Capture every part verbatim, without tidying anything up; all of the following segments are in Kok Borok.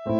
Sri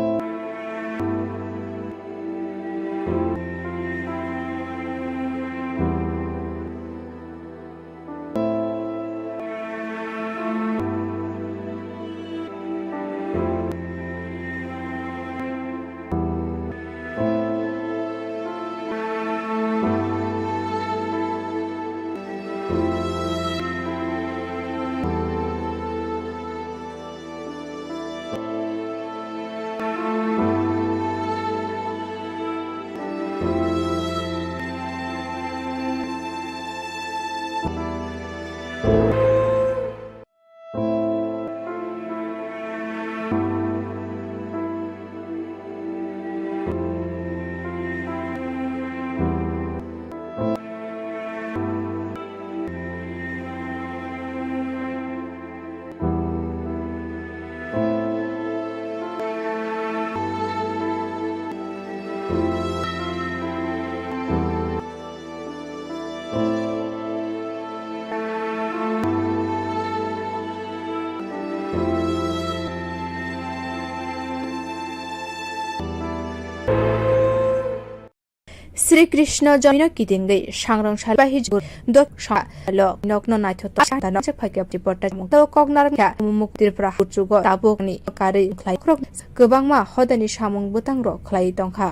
Krishna jomino kidingwi sangrong sal bahi jur dok sa lo nokno naithotok sa dano se phakya reporter mung to kok nar kya muk Tripura kuchugo tabuk ni karwi khlai krok kwbangma hodani samung bwtang rok khlai tongkha.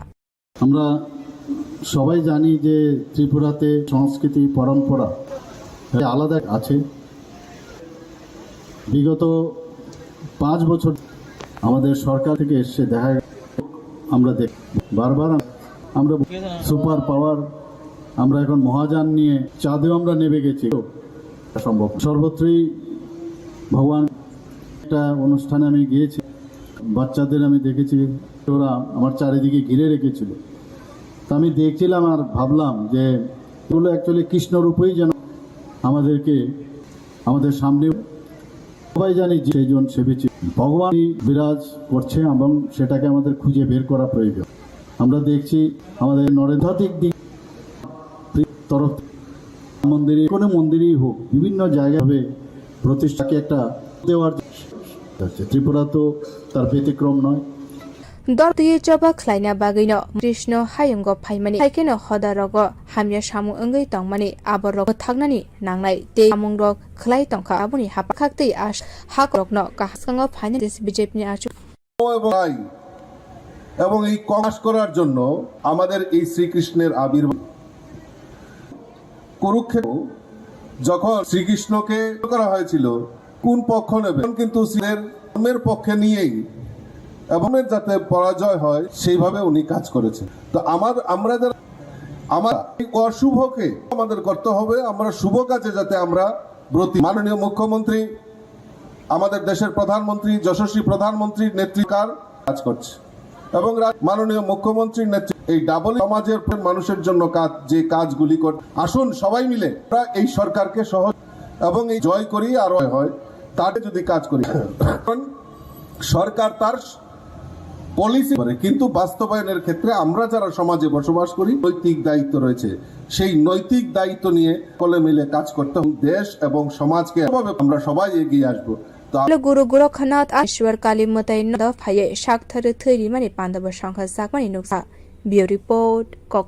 আমরা সবাই জানি যে ত্রিপুরাতে সংস্কৃতি পরম্পরা আলাদা আছে। বিগত পাঁচ বছর আমাদের সরকার থেকে এসছে, দেখা গেল আমরা দেখ, বারবার আমরা সুপার পাওয়ার, আমরা এখন মহাযান নিয়ে চাঁদেও আমরা নেমে গেছি, সম্ভব। সর্বত্রই ভগবান, একটা অনুষ্ঠানে আমি গিয়েছি, বাচ্চাদের আমি দেখেছি, ওরা আমার চারিদিকে ঘিরে রেখেছিল। তো আমি দেখছিলাম আর ভাবলাম যে এগুলো অ্যাকচুয়ালি কৃষ্ণরূপেই যেন আমাদেরকে, আমাদের সামনে, সবাই জানি যে সেই জন সেবেছি ভগবান বিরাজ করছে এবং সেটাকে আমাদের খুঁজে বের করা প্রয়োজন। আমরা দেখছি আমাদের নরেন্দ্রাতিক দিক তরফ মন্দিরে, কোনো মন্দিরেই হোক, বিভিন্ন জায়গায় হবে প্রতিষ্ঠাকে একটা দেওয়ার হচ্ছে। ত্রিপুরা তো তার ব্যতিক্রম নয়। Dor twi choba khlaina bagwino Krishno hayungo phaimani, haikheno hoda rogo hamya samung wngwi tongmani, abo rok bwthaknani nangnai tei samungrok khlai tongkha, aboni hapkhak tei as-, hakrokno kaham swkango phainani B J P ni achuk. এবং এই কংস করার জন্য আমাদের এই শ্রীকৃষ্ণের আবির্ভাব। কুরুক্ষেত্র যখন শ্রীকৃষ্ণকে করা হয়েছিল, কোন পক্ষ নেবে? কিন্তু শ্রীদের ধর্মের পক্ষে নিয়েই এবং যাতে পরাজয় হয় সেইভাবে উনি কাজ করেছেন। তো আমার, আমরা যারা, আমার এই অশুভকে আমাদের করতে হবে, আমরা শুভ কাজে যাতে আমরা ব্রতী। মাননীয় মুখ্যমন্ত্রী, আমাদের দেশের প্রধানমন্ত্রী, যশস্বী প্রধানমন্ত্রীর নেতৃত্বে কাজ করছে এবং রা-, মাননীয় মুখ্যমন্ত্রীর নেতৃত্বে এই ডাবল সমাজের মানুষের জন্য কাজ, যে কাজগুলি কর, আসুন সবাই মিলে আমরা এই সরকারকে সহজ এবং এই জয় করি, আর হয় তাতে যদি কাজ করি, কারণ সরকার তার পলিসি করে, কিন্তু বাস্তবায়নের ক্ষেত্রে আমরা যারা সমাজে বসবাস করি, নৈতিক দায়িত্ব রয়েছে। সেই নৈতিক দায়িত্ব নিয়ে সকলে মিলে কাজ করতে হবে। দেশ এবং সমাজকে এভাবে আমরা সবাই এগিয়ে আসবো। তো Guru Gorakhnath Ishwar Kali mwtai no phaiwi sak thari thwi rimani pandabo songkha sakmani nuksa. Bureau Report, Kok.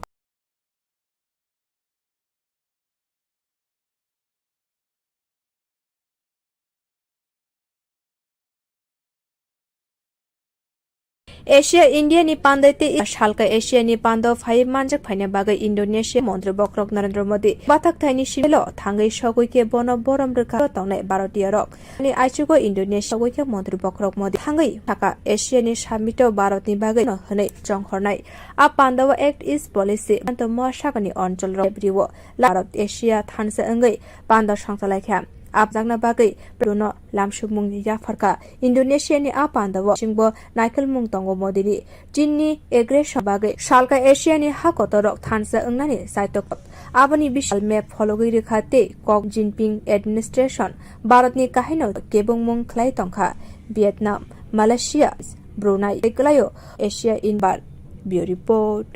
Asia India ni pandai tei salka Asia ni pando phai manjak phaina bagwi Indonesia montri bokrok Narendra Modi bathak thaini silo thangwi sogwi khe bono borom rwkha tongnai Bharatiya rok. Ni aichugo Indonesia sogwi khe montri bokrok Modi thangwi saka Asia ni summit o Bharat ni bagwi no hwnwi chongkhornai. A pandao Act East Policy, Anto Mohasagani oncholrok rio Bharat Asia thansa wngwi panda songchalaikha. Abjakna bagwi Pluno lamsukmungni yapharkha. Indonesia ni a pandao singbo naikolmung tongo Modi ni. Chinni aggression bagwi salka Asia ni ha kotorrok thansa wngnani chaitok. Aboni bisal map phologwi rwkha tei Kok Jinping administration Bharat ni kahaino kebengmung khlai tongkha. Vietnam, Malaysia, Brunei tei kwlaio Asia inbar. Bureau Report.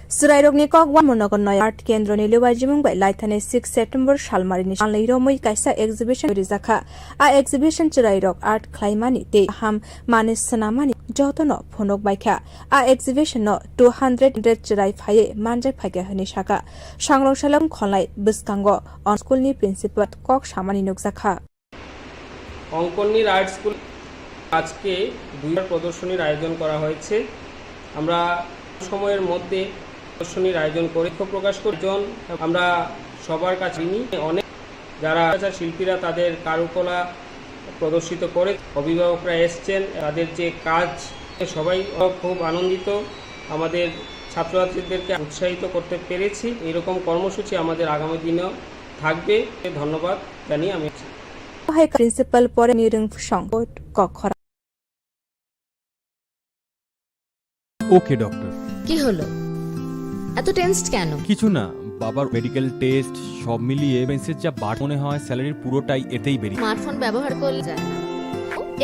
Chwrairokni kok Wamonogor Noya Art Kendroni lubajimung bai laithani six September salmarini salnwi romwi kaisa exhibition rijakha. A exhibition chwrairok art khlaimani tei kaham manwi swnamani jotono phunuk baikha. A exhibition no two hundred chwrai phaiwi manjak phaikha hwnwi sakha. Sangrong salong khonlai bwskango on school ni principal kok samani nukjakha. অঙ্কননির art school আজকে দুইবার প্রদর্শনীর আয়োজন করা হয়েছে। আমরা সময়ের মধ্যে প্রদর্শনীর আয়োজন করে দুঃখ প্রকাশ করি। জন আমরা সবার কাছে ঋণী। অনেক যারা শিল্পীরা তাদের কারুকলা প্রদর্শিত করে, অভিভাবকরা এসছেন, তাদের যে কাজ, সবাই খুব আনন্দিত। আমাদের ছাত্রছাত্রীদেরকে উৎসাহিত করতে পেরেছি। এরকম কর্মসূচি আমাদের আগামী দিনেও থাকবে। ধন্যবাদ জানিয়ে আমি Hai principal pore ni rwngphusong kok khorang. ওকে ডক্টর। কি হলো? এত টেন্সড কেন? কিছু না, বাবার মেডিকেল টেস্ট সব মিলিয়ে এক্সপেন্সেস যা বাট মনে হয় স্যালারির পুরোটাই এতেই বেরিয়ে। স্মার্টফোন ব্যবহার করলে যায় না।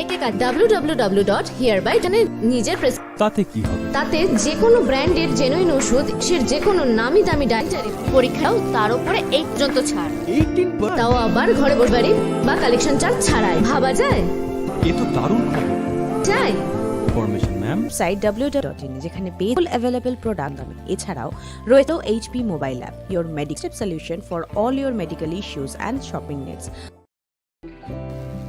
একে কাজ ডাব্লিউ ডাব্লিউ ডাব্লিউ ডট হিয়ার বাই নিজের প্রেস তাতে কি হবে? তাতে যে কোনো ব্র্যান্ডের জেনুইন ওষুধ, সে যে কোনো নামি দামি ডায়েটারি পরীক্ষাও তার উপরে এই পর্যন্ত ছাড়। এইটিন তাও আবার ঘরে বসে বাড়ি বা কালেকশন চার্জ ছাড়াই। ভাবা যায়? এ তো দারুণ খবর। যায়। Information ma'am. Website W W W dot in, যেখানে পেয়ে ফুল অ্যাভেলেবল প্রোডাক্ট দামে। এছাড়াও রয়েছে HP mobile app, your medical solution for all your medical issues and shopping needs.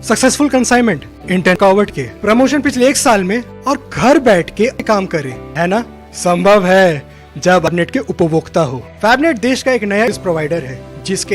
Successful consignment intent कावर्ट के प्रमोशन पिछले एक साल में और घर बैठ के काम करे, है ना? संभव है जब आप नेट के उपभोक्ता हो। फैबनेट देश का एक नया प्रोवाइडर है जिसके